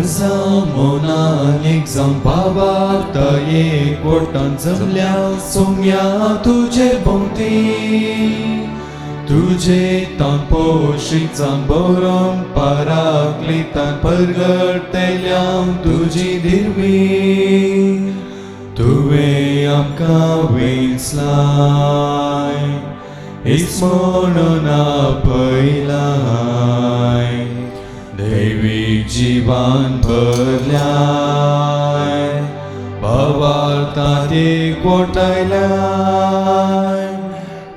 काळजां मनान एक जावन बाबार्ता एकवटान जमल्या सोम्या तुजे भोंवती तुजे तान पोशीक जावन बरोवन पाराकलितान परगटतेल्या तुजी दिरवी तुवें आमकां वेंचलाय इस म्हणून आपयलाय दैवीक जिवान भरल्याय भावार्थांत एकवटायल्याय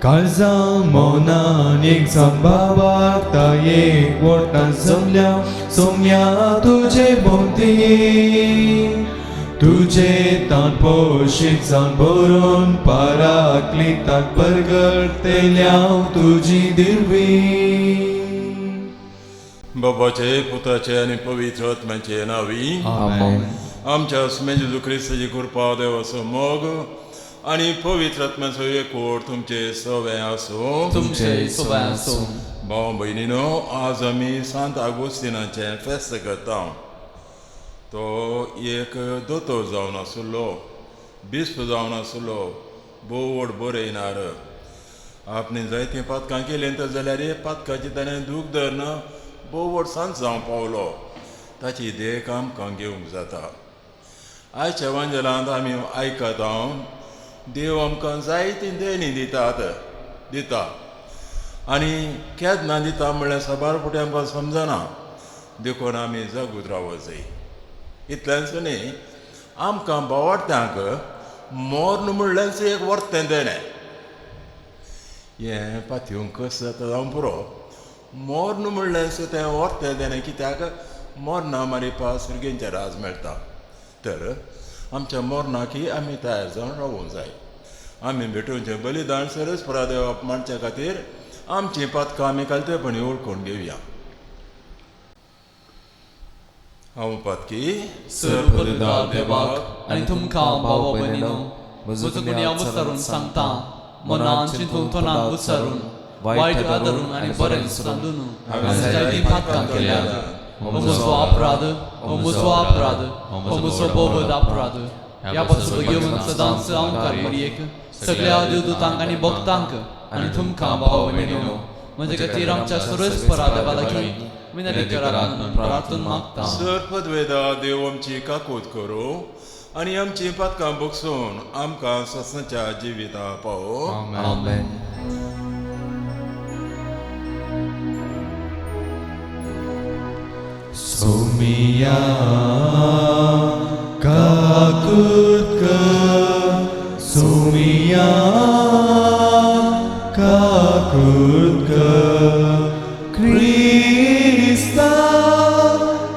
काळजां मनान एक जावन भावार्था एकवटान जमल्या सोम्या तुजे भोंवती तुजे तान पोशीक जावन बरोवन पाराकलितान परगटतेल्या तुजी दिरवी. बाबाचे पुताचे आनी पवित्र आत्म्याचे नांवी आमेन. आमच्या स्वामी जेजू क्रिस्ताची कृपा, देवाचो मोग आनी पवित्र आत्म्याचो एकवट तुमचे सवे आसूं. तुमचे सवे आसूं. भाव भयणीनो, आज आमी सांत आगोस्तिनाचें फेस्त करता. तो एक दोतोर जावन आसलो, बिस्प जावन आसलो, भोव व्हड बरयणार. आपणे जायतीं पातकां केलीं तर जाल्यार पातकाची ताणें दूख धरून भोव व्हड सांत जावंक पावलो. ताची देख आमकां घेवंक जाता. आयच्या वांजेलांत आमी आयकता, देव आमकां जायतीं देणी दिता आनी केन्ना दिता म्हणल्यार साबार फावटी आमकां समजना. देखून आमी जागूत रावत जाय. इतल्याच न्ही, आमकां बावडत्यांक मर्ण म्हणल्यार एक वर्तें देणें. हें पातयेवंक कस जाता जावं पुरो. मर्ण म्हणल्यार तें वर्तें देणें, कित्याक मर्णा मारिपा सुर्गेंचें राज मेळटा. तर आमच्या मरणाकी आमी तयार जावन रावूंक जाय. आमी भेटोवचें बलिदान सरस परादेवाक मांडच्या खातीर आमचीं पातकां आमी कालतेपणी वळखून घेवया. हांव पातकी सर्वदा देवाक आनी तुमकां भाव भयणीनो म्हजो गुन्यांव विचारून सांगता, मनान चिंतून तोंडान उच्चारून वायट आदरून आनी बरें सांदून हांवें जायतीं पातकां केल्यात. हो म्हजो अपराध, हो म्हजो अपराध, हो म्हजो बोबद अपराध. ह्या पासून घेवन सदांच हांव मरयेक सगळ्या देवदूतांक आनी भक्तांक आनी तुमकां भाव भयणीनो म्हजे खातीर आमच्या सर्वेस्परा देवा लागीं विनंती करात म्हणून प्रार्थना मागता. सर पदवेदा देव आमची काकूत करूं आनी आमची पातकां बगसून आमकां ससनाच्या जिविता पावो. आमेन. सोमिया काकूत कर, सोमिया काकूत कर, क्रिस्ता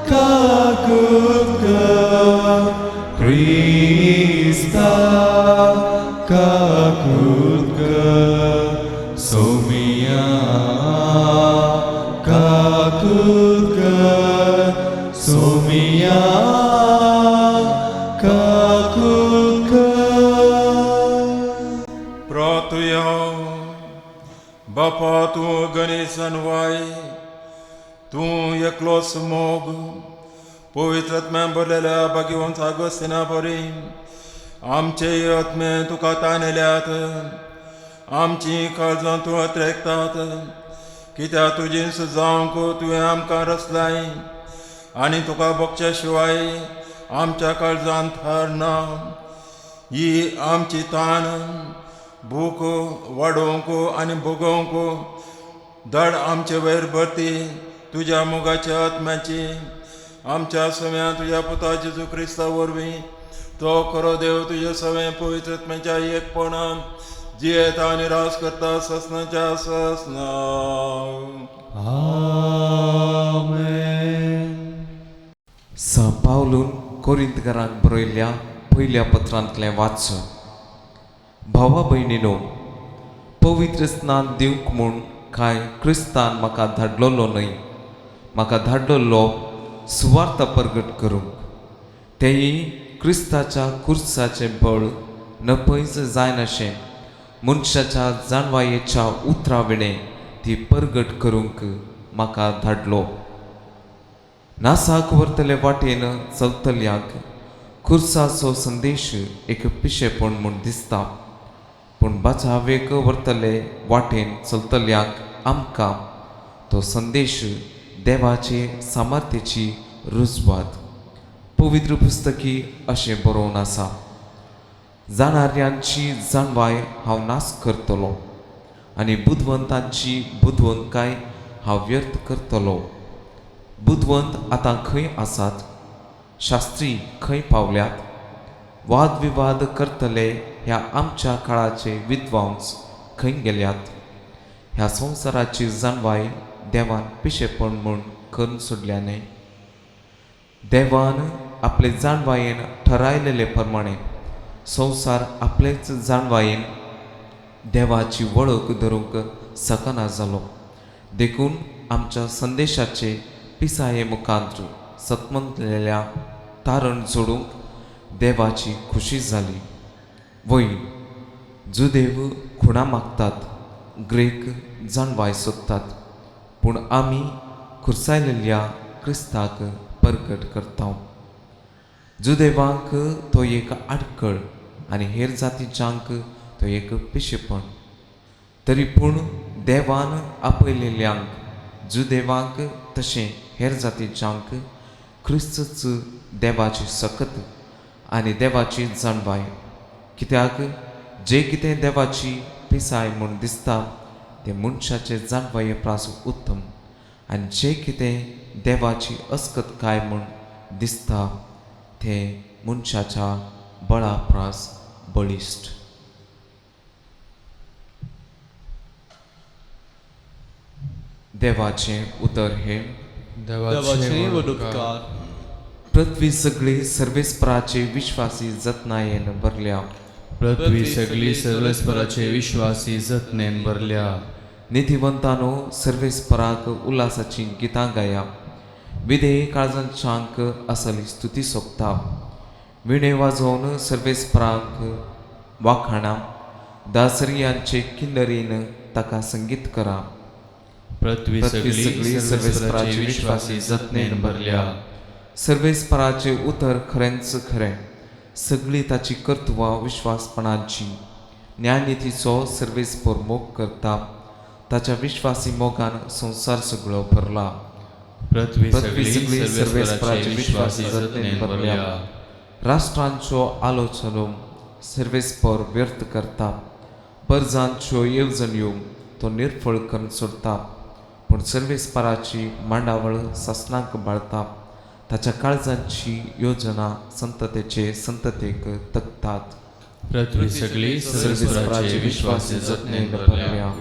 काकूत कर, क्रिस्ता काकूत कर, सोमिया काकूत कर, सोमिया काकूत कर. प्रार्थुया. बापा, तूं गणेशन वाय, तूं एकलोच मोग पवित्र आत्म्यान भरलेल्या भाग्यवंत आगोस्तिना परी आमचे आत्मे तुका ताणेल्यात. आमचीं काळजां तूं अत्रेकतात, कित्याक तुजींच जावंक तुवें आमकां रचलाय आनी तुका भोगच्या शिवाय आमच्या काळजांत थार ना. ही आमची ताण भूक वाडोवंक आनी भोगोवंक धड आमचे वयर भरती तुज्या मोगाच्या आत्म्याची. आमच्या सव्या तुज्या पुता जेजू क्रिस्ता वरवीं तो खरो देव तुज्या सव्या पवित्र आत्म्याच्या एकपणान जियेता आनी राज करता ससनाच्या ससना. आमेन. स पावलून कोरिंतकारांक बरयल्ल्या पयल्या पत्रांतलें वाचून. भावा भयणीनो, पवित्र स्नान दिवंक म्हूण कांय क्रिस्तान म्हाका धाडलेलो न्हय, म्हाका धाडलेलो सुवार्थ परगट करूंक. तेंय क्रिस्ताच्या खुर्साचें बळ नपयच जायनाशें मनशाच्या जाणवायेच्या उतरां विणें ती परगट करूंक म्हाका धाडलो. नासाक व्हरतले वाटेन चलतल्यांक खुर्साचो संदेश एक पिशेपण म्हूण दिसता, पूण बचावेक व्हरतले वाटेन चलतल्यांक आमकां तो संदेश देवाचे सामर्थ्याची रुजवात। पवित्र पुस्तकी अशें बरोवन आसा, जाणाऱ्यांची जाणवाय हांव नाश करतलो आनी बुदवंतांची बुदवंतकाय हांव व्यर्थ करतलो। बुदवंत आतां खंय आसात? शास्त्री खंय पावल्यात? वादविवाद करतले ह्या आमच्या काळाचे विद्वांस खंय गेल्यात? ह्या संवसाराची जाणवाय देवान पिशेपण म्हूण करून सोडल्या न्हय? देवान आपले जाणवायेन ठरायलेले प्रमाणे संवसार आपलेच जाणवायेन देवाची वळख धरूंक शकना जालो। देखून आमच्या संदेशाचे पिसाये मुखांत्र सतमंतलेल्या तारण जोडूंक देवाची खुशी जाली। वय जुदेव खुणा मागतात, ग्रेक जाणवाय सोदतात, पूण आमी खुर्सायलेल्या क्रिस्ताक परगट करता। जुदेवांक तो एक आडकळ आनी हेर जातीच्यांक तो एक पिशेपण, तरी पूण देवान आपयलेल्यांक जुदेवांक तशें हेर जातीच्यांक क्रिस्तच देवाची सकत आनी देवाची जाणवाय। कित्याक जे कितें देवाची पिसाय म्हूण दिसता तें मनशाचे जाणवाये प्रास उत्तम, आनी जे कितें देवाची अस्कतकाय म्हूण दिसता तें मनशाच्या बळा प्रास बळिश्ट। देवाचें उतर हें देवाचे व्हड उपकार। पृथ्वी सगळी सर्वेस्पराचे विश्वासी जतनायेन भरल्या। पृथ्वी सगळी सर्वेस्पराचे विश्वासी जतनेन भरल्या। निधिवंतानो सर्वेस्पराक उल्हासाची गितां गाया, विधेय काळजांच्यांक असली स्तुती सोबता। विणे वाजोवन सर्वेस्पराक वाखाणा, दासरियांचे किन्नरीन ताका संगीत करा। पृथ्वी सगळी सर्वेस्पराचे विश्वासी जतनेन भरल्या। सर्वेस्पराचे उतर खरेंच खरें, सगळी ताची कर्तुवां विश्वासपणाची। न्यायनितीचो सर्वेस्पर मोग करता, ताच्या विश्वासी मोगान संवसार सगळो भरला। पृथ्वी सगळी सर्वेस्पराचे विश्वासी जतनेन भरल्या। राष्ट्रांच्यो आलोचनो सर्वेस्पर व्यर्थ करता, परजांच्यो येवजण्यो तो निर्फळ करून सोडता। पूण सर्वेस्पराची मांडावळ सासणाक बाळता, ताच्या काळजांची योजना संततेचे संततेक तगतात। पृथ्वी सगळी सर्वेस्पराचे विश्वासी जतनेन भरल्या।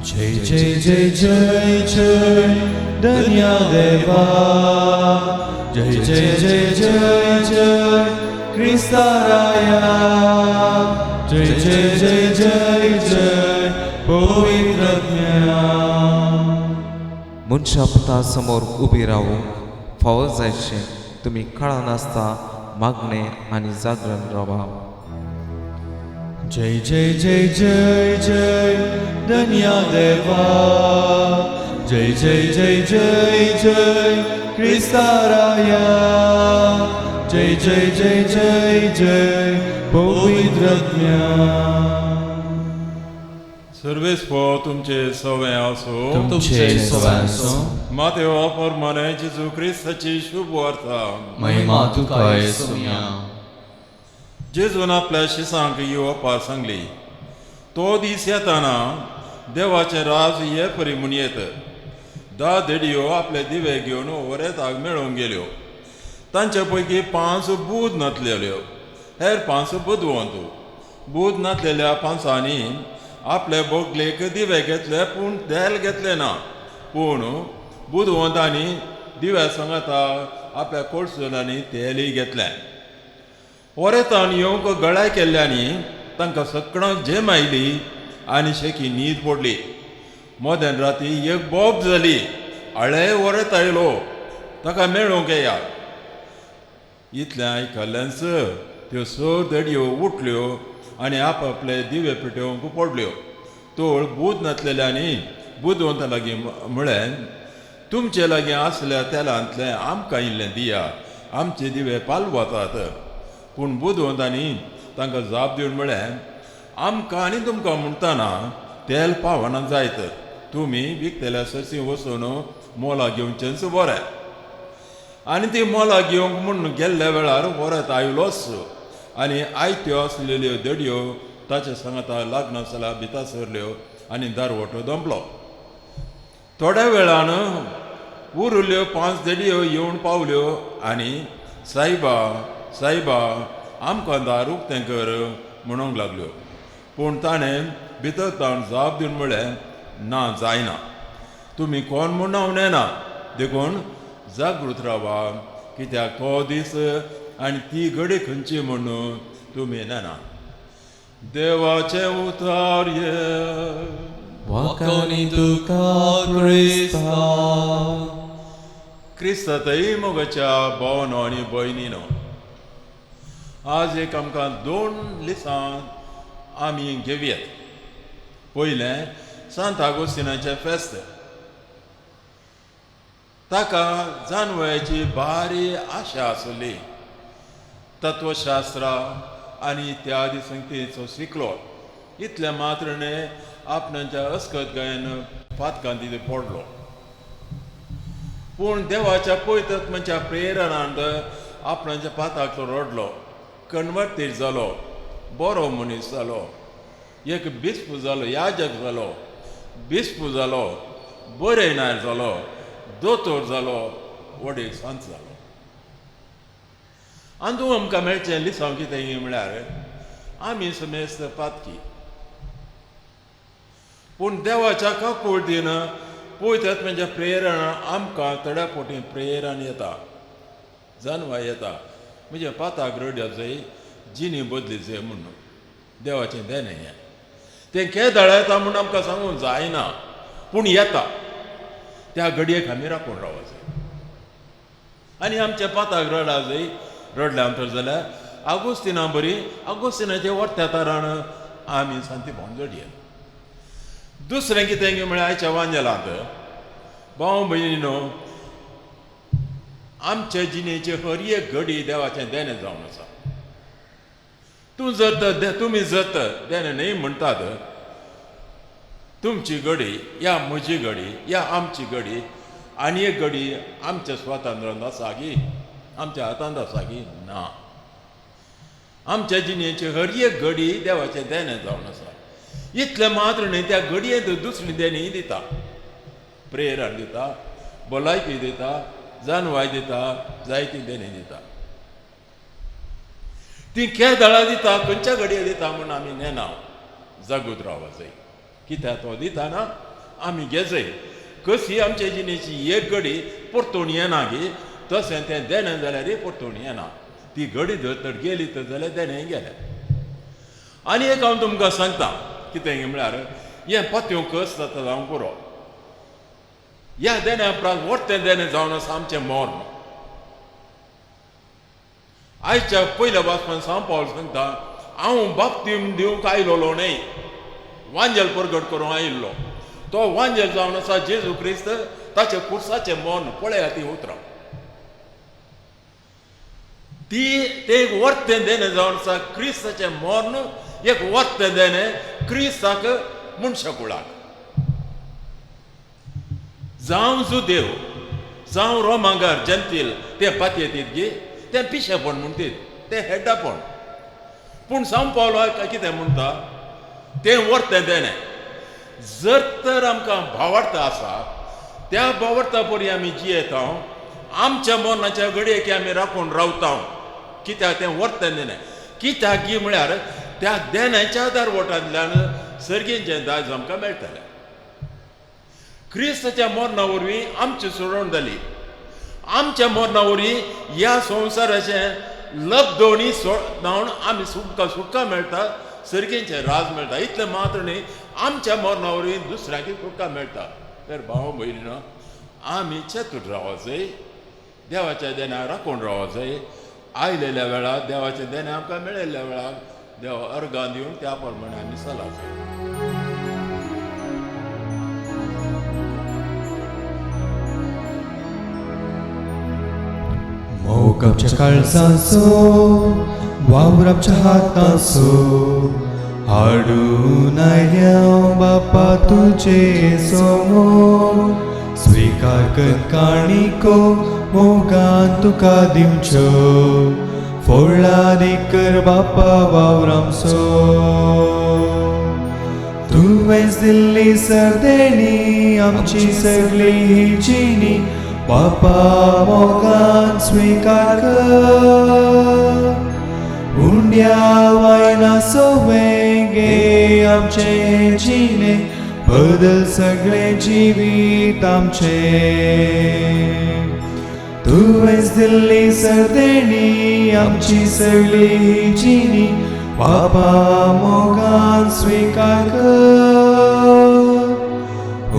जय जय जय जय जय धन्य देवा, जय जय जय जय जय क्रिस्ताराया, जय जय जय जय जय पवित्र ज्ञान। मनशा पुता समोर उबी रावूंक फावो जायचें तुमी कळा नासता मागणें आनी जागरण रावा। जय जय जय जय जय धन्य देवा, जय जय जय जय जय क्रिस्ताराया, जय जय जय जय जय पवित्र ज्ञान। सर्वेस्पर तुमचे सवे आसो, तुमचे सवे आसो। मातेवा प्रमाणे जेजू क्रिस्ताची शुभ वार्ता। महिमा तुका येसुया। जेजून आपल्या शिसांक ही ओपार सांगली, तो दीस येताना देवाचें राज हे परी म्हूण येत। 10 देडयो आपले दिवे घेवन वरेताक मेळोवंक गेल्यो। तांचे पैकी 5 बूद नातलेल्यो, हेर 5 बुदवंत। बूद नातलेल्या 5 आपले बोगलेक दिवे घेतले, पूण तेल घेतले ना। पूण बुदवंतांनी दिव्या सांगाता आपल्या कोळसुलांनी तेलय घेतलें। वरेतान येवंक गळाय केल्ल्यांनी तांकां सगळ्यांक झेम आयली आनी शेकी न्हीद पडली। मध्यान राती एक बोब जाली, आळे वरेत आयलो, ताका मेळूंक येया। इतलें आयकल्ल्यानच त्यो 6 देडयो उठल्यो आनी आपआपले दिवे पेटोवंक पडल्यो। तोळ बूद नासलेल्यांनी बुदवंता लागीं म्हळें, तुमचे लागीं आसल्या तेलांतलें आमकां इल्लें दिया, आमचे दिवे पालवतात. पूण बुदवंतांनी तांकां जाप दिवन म्हळें, आमकां आनी तुमकां म्हणटना तेल पावना जायत, तुमी विकतल्या सरशी वचून मोलां घेवचेंच बरें. आनी ती मोलां घेवंक म्हूण गेल्ल्या वेळार व्हरत आयलोच आनी आयत्यो आसलेल्यो दडयो ताच्या सांगाता लागनासल्या भितर सरल्यो आनी दारवटो दंपलो. थोड्या वेळान उरिल्ल्यो 5 दडयो येवन पावल्यो आनी सायबा सायबा आमकां दार उक्तें कर म्हणूंक लागल्यो. पूण ताणें भितर ताण जाप दिवन म्हळें, ना जायना, तुमी कोण म्हूण हांव नेना, देखून जागृत रावा, कित्याक तो दीस आनी ती घडी खंयची म्हूण तुमी नेना. देवाचें उतार वाखाणी तुका क्रिस्ता. क्रिस्तातय मोगाच्या भावनो आनी भयणीनो, आज एक आमकां 2 लिसां आमी घेवयात. पयलें सांत आगोस्तिनाचें फेस्त. ताका जानवयाची भारी आशा आसली. तत्वशास्त्रां आनी इत्यादी संगतीचो शिकलो. इतलें मात्र न्हय, आपणाच्या अस्कत गायन फातकांती पडलो. पूण देवाच्या पवित्र प्रेरणान आपणाच्या पाताक तो रडलो, कन्वर्टीड जालो, बरो मनीस जालो, एक बिस्प जालो, याजक जालो, बिस्प जालो, बरे नायर जालो, दोतोर जालो, व्हड सांत जालो. आनी आमकां मेळचें लिसांव कितें म्हळ्यार आमी समेस्त पातकी, पूण देवाच्या काकुळटीन पवित्र आत्म्याच्या प्रेरणा आमकां थोड्या पोटी प्रेरण येता, जानवाय येता. म्हणजे पाताक रडया जाय, जिणी बदली जाय म्हूण देवाचें देणें हें. तें केदाळ येता म्हूण आमकां सांगूंक जायना, पूण येता. त्या घडयेक आमी राखून रावप जाय आनी आमच्या पाताक रडा जाय. रडल्या अंतर जाल्यार आगोस्तिना बरी आगोस्तिनाचे वर्त्या तारान आमी शांतीपण जोडया. दुसरें कितें म्हळ्यार आयच्या वांजेलांत भाव भयणीनो, आमचे जिणेचे हर एक घडी देवाचें देणें जावन आसा. तूं जर तुमी जर देणें न्हय म्हणटात, तुमची घडी या म्हजी घडी या आमची घडी आनी एक घडी आमच्या स्वातंत्र्यांत आसा गी, आमच्या हातांत आसा गी ना. आमच्या जिणेची हर एक घडी देवाचें देणें जावन आसा. इतलें मात्र न्हय, त्या घडयेंत दुसरी देणी दिता, प्रेरण दिता, भलायकी दिता, जानवाय दिता, जायती देणी दिता. ती केदळां दिता, खंयच्या घडये दिता म्हूण आमी नेना. जागृत रावपाक जाय, कित्याक तो दिता ना आमी घेजय. कशी आमचे जिणेची एक घडी परतून येना गी, तशें तें देणें जाल्यार परतून येना. ती घडी जर तर गेली तर जाल्यार देणें गेलें. आनी एक हांव तुमकां सांगता कितें म्हळ्यार हें पातयो कस जाता जावंक पुरो. ह्या देण्या उपरांत व्हडतें देणें जावन आसा आमचें मर्ण. आयच्या पयल्या वाचपान सांव पावल सांगता, हांव बाप्तीम दिवंक आयलोलो न्हय, वांजेल परगट करूंक आयिल्लो. तो वांजेल जावन आसा जेजू क्रिस्त, ताचें कुर्साचें मर्ण. पळया ती उतरां, ती तें एक वर्तें देणें जावन आसा. क्रिस्ताचें मर्ण एक वर्तें देणें क्रिस्ताक मनशा कुळाक. जावं जुदेव जावं रोमांगार जंतील ते पातयेतीत गी, तें पिशेपण म्हणटीत, तें हेड्डापण. पूण सांव पावलो कितें म्हणटा, तें वर्तें देणें. जर तर आमकां भावार्थ आसा, त्या भावार्था परी आमी जियेता, आमच्या मरणाच्या घडयेक आमी राखून रावता, कित्याक तें वर्तें देणें. कित्याक गी म्हळ्यार त्या देण्याच्या दारवटांतल्यान सर्गींचें दायज आमकां मेळटलें. क्रिस्ताच्या मरणा वरवीं आमची सोडवण जाली. आमच्या मरणा वरवीं ह्या संवसाराचें लब्धवणी जावन आमी सुटका सुटका मेळटा, सर्गींचें राज मेळटा. इतलें मात्र न्हय, आमच्या मरणा वरवीं दुसऱ्यांक सुटका मेळटा. तर भाव भयणीनो, आमी चतूर रावप जाय, देवाच्या देण्या राखून रावप जाय. आयलेल्या वेळार देवाचें देणें आमकां मेळिल्ल्या वेळार देवा अर्गां दिवन त्या प्रमाणे आमी चला जाय. मोग आमच्या काळजाचो वावर आमच्या हाताचो हाडून आयल्या बापा तुजे समोर स्विकार कर काणिको मोगान तुका दिवच्यो फोडलादी कर बापा वावर आमचो. तुवेंच दिल्ली सरदेणी आमची सगळी ही जिणी बापा मोगान स्विकार कर. उंड्या वायना सोवे गे आमचे जिणे बदल सगळे जिवीत आमचे. तुवेंच दिल्ली सरदेणी आमची सगळी ही जिणी बापा मोगान स्विकार कर.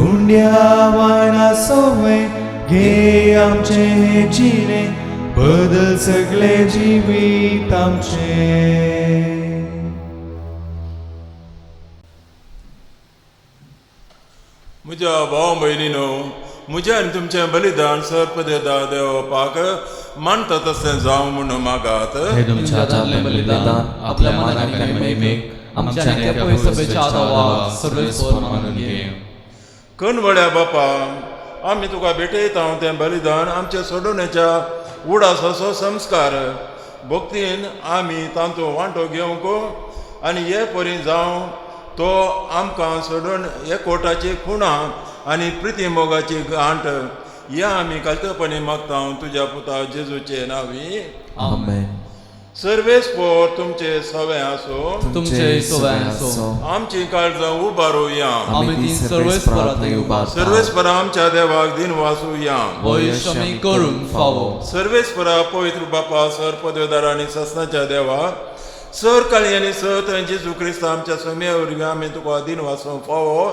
उंड्या वायना सोवे गे आमचे जिणे बदल सगळे जिवीत आमचे. म्हज्या भाव भयणीनो, म्हजें आनी तुमचें बलिदान सर्पदेदा देवपाक मानता तशें जावं म्हूण मागात. हे तुमच्या हातांतलें बलिदान आपल्या मनाक आनी महिमेक आमच्या आनी त्या पवित्र सभेच्या आदावाक सर्वेस्पर मानून घे. कनवळ्या बापा, आमी तुका भेटयता तें बलिदान आमच्या सोडोवण्याच्या उडासाचो संस्कार भक्तीन आमी तांचो वांटो घेवंक आनी हे परी जावं तो आमकां सोडून एकवटाची खुणा आनी प्रिती मोगाची गांठ ह्या आमी कालतपणी मागता तुज्या पुता जेजूचे नांवी. आमेन. सर्वेस्पर तुमचे सवे आसो, तुमचे सवे आसो. आमची काळजां उबारुया, आमी ती सर्वेस्परा थंय उबारता. सर्वेस्परा आमच्या देवाक दिन वासूया, वयश आमी करूंक फावो. सर्वेस्परा पवित्र बापा सर पदवेदार आनी ससनाच्या देवा सर काळी आनी सर थंय जेजू क्रिस्त आमच्या स्वाम्या वरवीं आमी तुका दिन वासूंक फावो.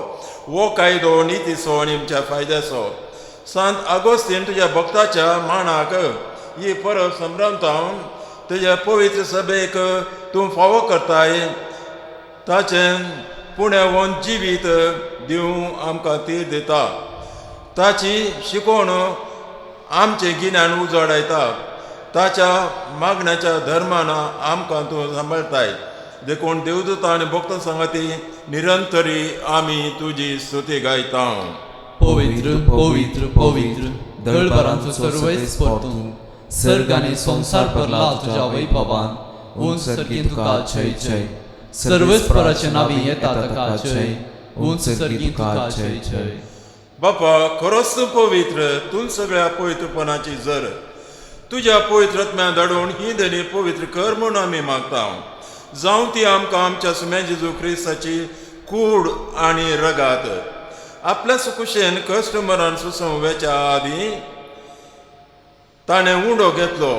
हो कायदो नितीचो आनी आमच्या फायद्याचो. सांत आगोस्तीन तुज्या भक्ताच्या माणाक ही परब संभ्रमता तुज्या पवित्र सभेक तूं फावो करताय ताचें पुण्यावन जिवीत दिवं आमकां तीर दिता. ताची शिकवण आमचें गिन्यान उजवाडायता. ताच्या मागण्याच्या धर्मान आमकां तूं सांबाळटाय. देखून देवदूता आनी भक्तां सांगाती निरंतरी आमी तुजी स्तुती गायता. पवित्र पवित्र पवित्र दळभरांचो सर्वेस्पर तूं, सर्ग आनी संवसार भरला तुज्या वैभवान. उंच सर्गी तुका जय जय. सर्वेस्पराचे नांवी येता ताका जय. उंच सर्गी तुका जय जय. बापा खरोच तूं पवित्र, तूं सगळ्या पवित्रपणाची जर. तुज्या पवित्र आत्म्या धाडून ही देणी पवित्र कर म्हूण आमी मागता. जावं ती आमकां आमच्या सुम्या जेजू क्रिस्ताची कूड आनी रगात. आपल्या सुकुशेन कश्ट मरण सुसंव्याच्या आदीं ताणें उंडो घेतलो,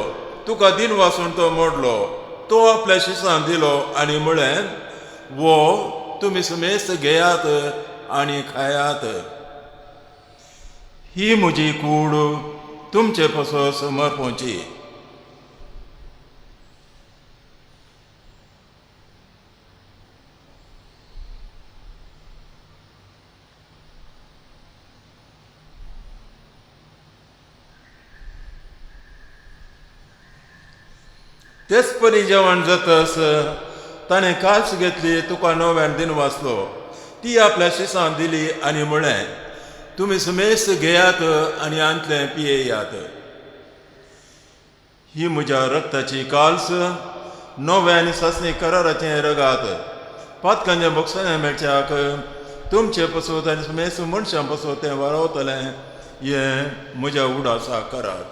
तुका दिन वासून तो मोडलो, तो आपल्या शिसान दिलो आनी म्हळें, वो तुमी सुमेस्त घेयात आनी खायात. ही म्हजी कूड तुमचे पासत समर्पणची. तेच परी जेवण जातस ताणें काल्स घेतली, तुका नव्यान दिन वाचलो, ती आपल्या शिसान दिली आनी म्हळें, तुमी सुमेस्त घेयात आनी आंतलें पियेयात. ही म्हज्या रक्ताची काल्स, नव्या आनी सासणी कराराचें रगात. पातकांच्या बोक्सांनी मेळच्याक तुमचे पसत आनी सुमेस्त मनशां पसत तें वारवतलें हें म्हज्या उडासा करात.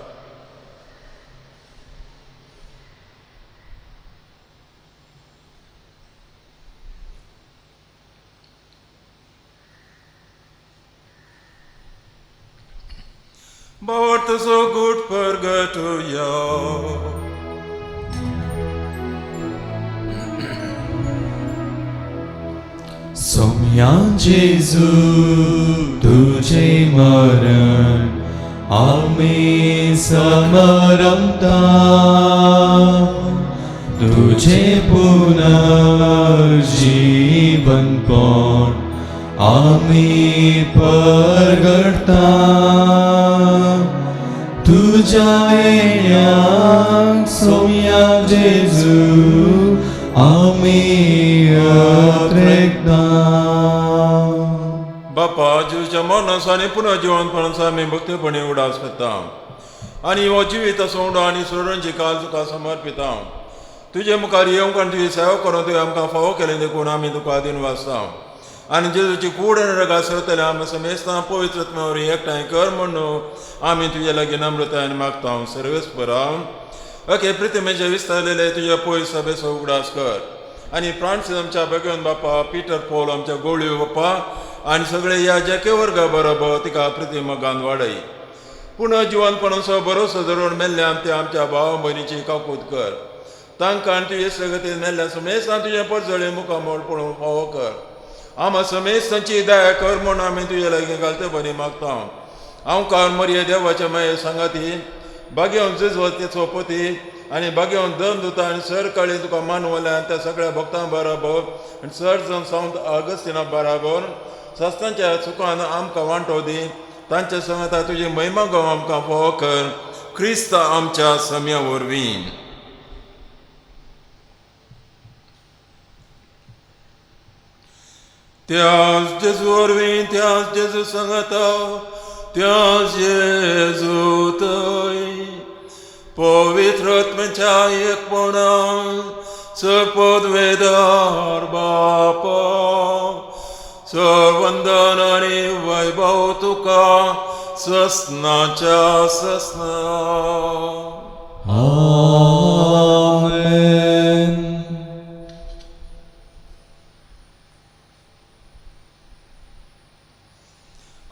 But so good purgatorio. Somya Jesu तुझे मरण आम्ही समरमता, तुझे पुनर्जीवन पण आम्ही परगडता. तुझ्या तुज्या येण्याक सोम्या जेजू आमी अत्रेकता. बापा जेजूच्या मरणाचो आनी पुनः जिवनपणाचो आमी भक्तीपणी उडास करता आनी हो जिवीत उडो आनी सोडणची काल तुका समर्पिता. तुजे मुखार येवंक आनी तुजी सेवा करून तुवें आमकां फावो केलें देखून आमी तुका दिवन वाचता आनी जेजूची कूड आनी रगात सरतले आमी समेस्तां पवित्र आत्म्या वरवीं एकठांय कर म्हणून आमी तुजे लागीं नम्रतायेन मागता. सर्वेस्परा ओके प्रतिमेचे विस्तारलेले तुज्या पयस सभेचो उगडास कर आनी फ्रांसीस आमच्या भगवंत बापा, पिटर पॉल आमच्या गोळयो बापा आनी सगळे ह्या जेके वर्गा बरोबर तिका प्रतिमगान वाडय. पुनः जिवनपणाचो भरोसो धरून मेल्ल्या त्या आमच्या भाव भयणीची काकूत कर. तांकां आनी तुजे सगतीन मेल्ल्या समेस्तां तुजें परजळे मुखामोळ पळोवंक फावो कर. आमा समेस्तांची दया कर म्हूण आमी तुजे लागीं घालते बरी मागता. हांव कार मरिये देवाच्या माये सांगाती भाग्यवंत जेजवतेचो पती आनी भाग्यवंत दन दुता आनी सर काळी तुका मानवल्या त्या सगळ्या भक्तां बराबर आनी सर जण सावंत आगस्तिना बराबर सस्तांच्या सुखान आमकां वांटो दी. तांच्या सांगाता तुजी महिमा गांव आमकां फावो कर. क्रिस्त आमच्या सम्या वरवीं. त्याच जेजू वरवीं, त्याच जेजू सांगाता, त्याच जेजू थंय पवित्र आत्म्याच्या एकपणान सर्वपदवेदार बापा सर्वंदन आनी वैभव तुका ससनाच्या ससना. आमेन.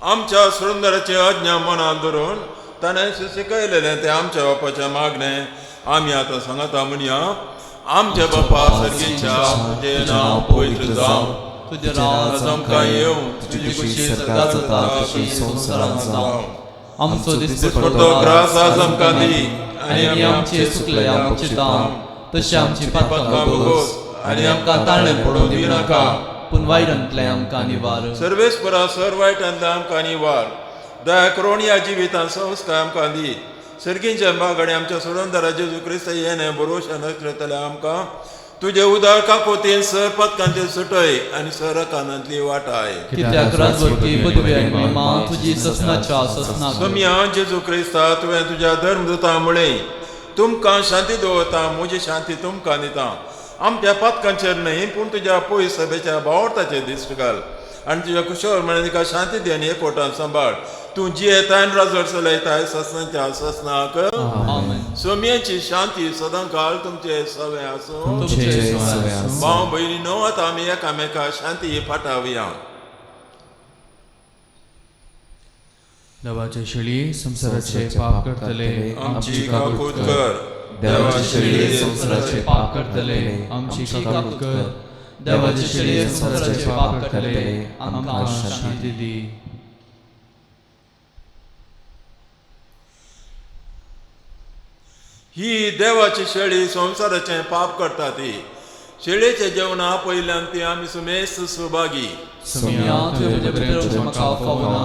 आमच्या सुंदराची आज्ञा मनात धरून ताणें शिकयलेलें तें आमच्या बापाचें मागणें आमी आतां सांगता म्हणया. आमच्या बापा सर्गीच्या, तुजें नांव पवित्र जावं, तुजें राज आमकां येवं, तुजी खुशी स्वर्गांत जाता तशी संवसारांत जावं. आमचो दिसपट्टो ग्रास आज आमकां दी आनी आमचे चुकले आमचे दाम तशें आमची पातकां भोगोस आनी आमकां ताळें पडूंक दिनाका, पूण वायटांतलें आमकां निवार. सर्वेस्परा सर वायटांतलें आमकां निवार. दया करून ह्या जिवितांत संस्कार आमकां दी. सर्गींच्या माग आनी आमच्या सोडणदारा जेजू क्रिस्त येणे भरोशा नसलें आमकां तुजे उदार काकोतीन सर पातकांचे सुटय आनी सर कानांतली वाटाय. कित्याक राजवटी पदवी आनी महिमा तुजी ससनाच्या ससनाक. सोम्या जेजू क्रिस्ता, तुवें तुज्या धर्मदूता म्हळें, तुमकां शांती दवरता, म्हजी शांती तुमकां दिता. आमच्या पातकांचेर न्हय पूण तुज्या पयस सभेच्या भावार्थाचेर दिश्ट घाल आनी तुज्या कुशळ म्हळ्यार तिका शांती दी आनी एकवटान सांबाळ. तूं जियेताय आनी राजवट चलयताय ससनाच्या ससनाक. सोम्याची शांती सदां काळ तुमचे सवे आसूं. भाव भयणी न्हू, आतां आमी एकामेका शांती पाठावया. देवाचे शेळी संवसाराचे पाप करतले आमची काकूत कर. देवाचे शेळये संवसाराचे पाप करतले आमची काकूत कर. देवाचे शेळये संवसाराचे पाप करतले आमकां शांती दी. ही देवाची शेळी संवसाराचें पाप करता ती शेळयेचें जेवण आपयल्यान ती आमी सुमेस्त सुभागी. सोम्या, तुवें म्हज्या भितर वचूंक म्हाका फावना,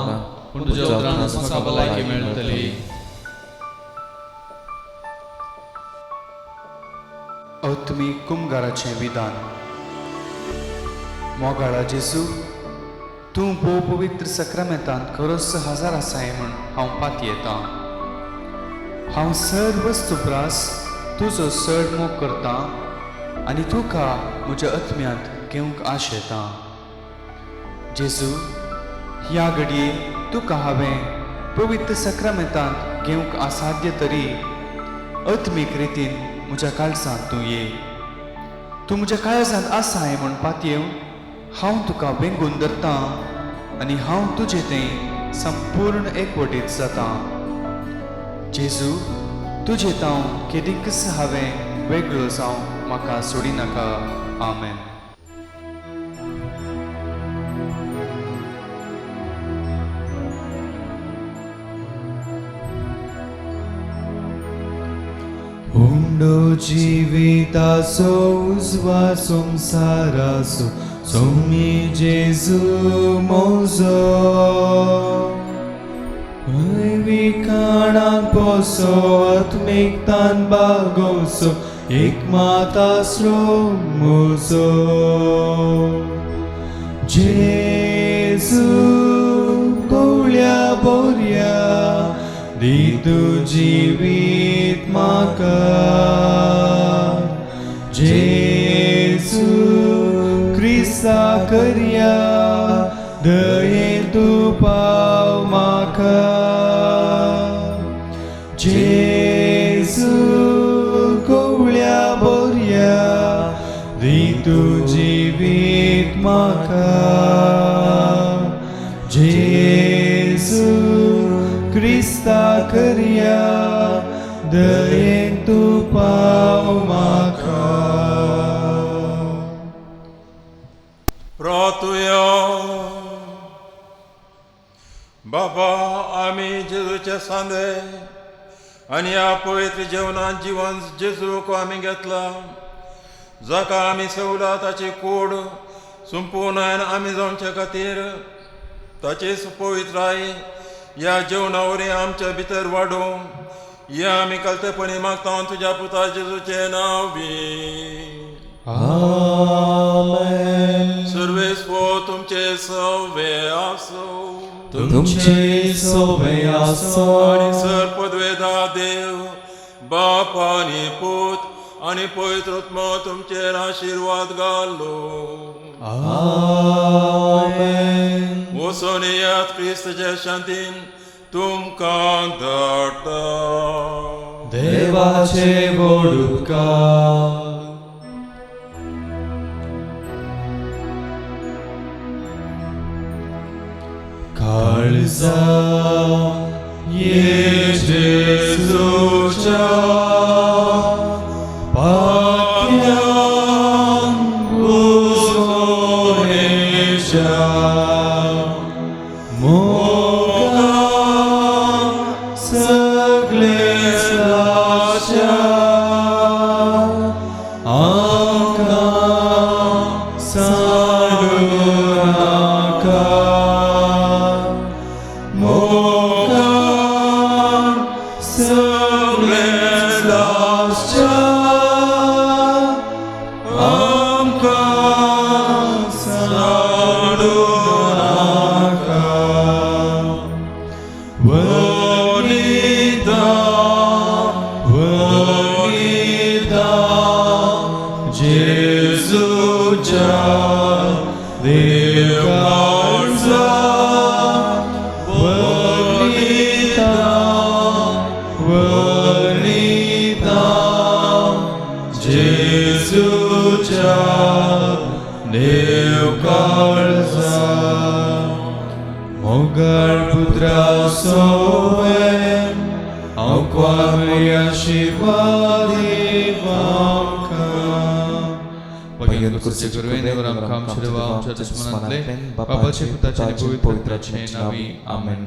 पूण तुज्या उतरानच म्हाका भलायकी मेळटली. आत्मीक कुमगाराचें विधान. मोगाळा जेजू, तूं भोव पवित्र सक्रामेंतांत खरोच हजार आसाय म्हूण हांव पातयेतां. हांव सर वस्तू प्रास तुजो चड मोग करतां आनी तुका म्हज्या आत्म्यांत घेवंक आशेतां. जेजू, ह्या घडये तुका हांवें पवित्र सक्रामेंतांत घेवंक असाध्य तरी आत्मीक रितीन म्हज्या काळजांत तूं ये. तूं म्हज्या काळजांत आसाय म्हूण पातयेवन हांव तुका वेंगून धरतां आनी हांव तुजें तें संपूर्ण एकवटीत जातां. जेजू, तुजें तांव केदीकच हांवें वेगळो जावं म्हाका सोडिनाका. आमेन. उंडो जिविताचो उजवा संवसाराचो सोमी जेजू म्हजो. विकाणान पोसो आत्मिकतान बागोसो एक मातास्रो मुजो जेजू कोवळ्या बोर्या दी तूं जिवीत म्हाका जेजू क्रिस्ता करया दयेन तूं पाव म्हाका जेजू कोवळ्या बोर्या दी तूं जिवीत म्हाका जेजू क्रिस्ता करया दयेन तूं पाव म्हाका. प्रार्थुया. बाबा आमी जेजूचे सांदे आनी ह्या पवित्र जेवणान जिवन जेजूक आमी घेतला जाका आमी सेवला ताची कूड संपूर्ण आमी जावचे खातीर ताची पवित्राय ह्या जेवणा वरवीं आमच्या भितर वाडूं ह्या आमी कल्तेपणी मागता तुज्या पुता जेजूचें नांव बी. आमेन. सर्वेस्व तुमचे सवे आसूं तुमचे सोबे आसो आनी सर पदवेदा देव बाप आनी पूत आनी पवित्र आत्मो तुमचेर आशिर्वाद घालो. आमेन. वचून येयात क्रिस्ताच्या शांतीन तुमकां धाडटा. देवाचे व्हड उपकार. काळजा ये जेजूच्या पाक्यान बुजोनेच्या मोगान सगळे आशा आमकां सांडू नाका मोगान सगळे आशा आमकां सांडू नाका. वनिता वनिता जेजूच्या देवकाळजा वनिता वनिता जेजूच्या देवकाळजा. मोगाळ पुत्रा सोवे हांव क्वार आशिर्वाद आमकां. आमच्या दुश्मनांतले बापाचे पुताचे आनी पवित्र आत्म्याचे नांवी. आमेन.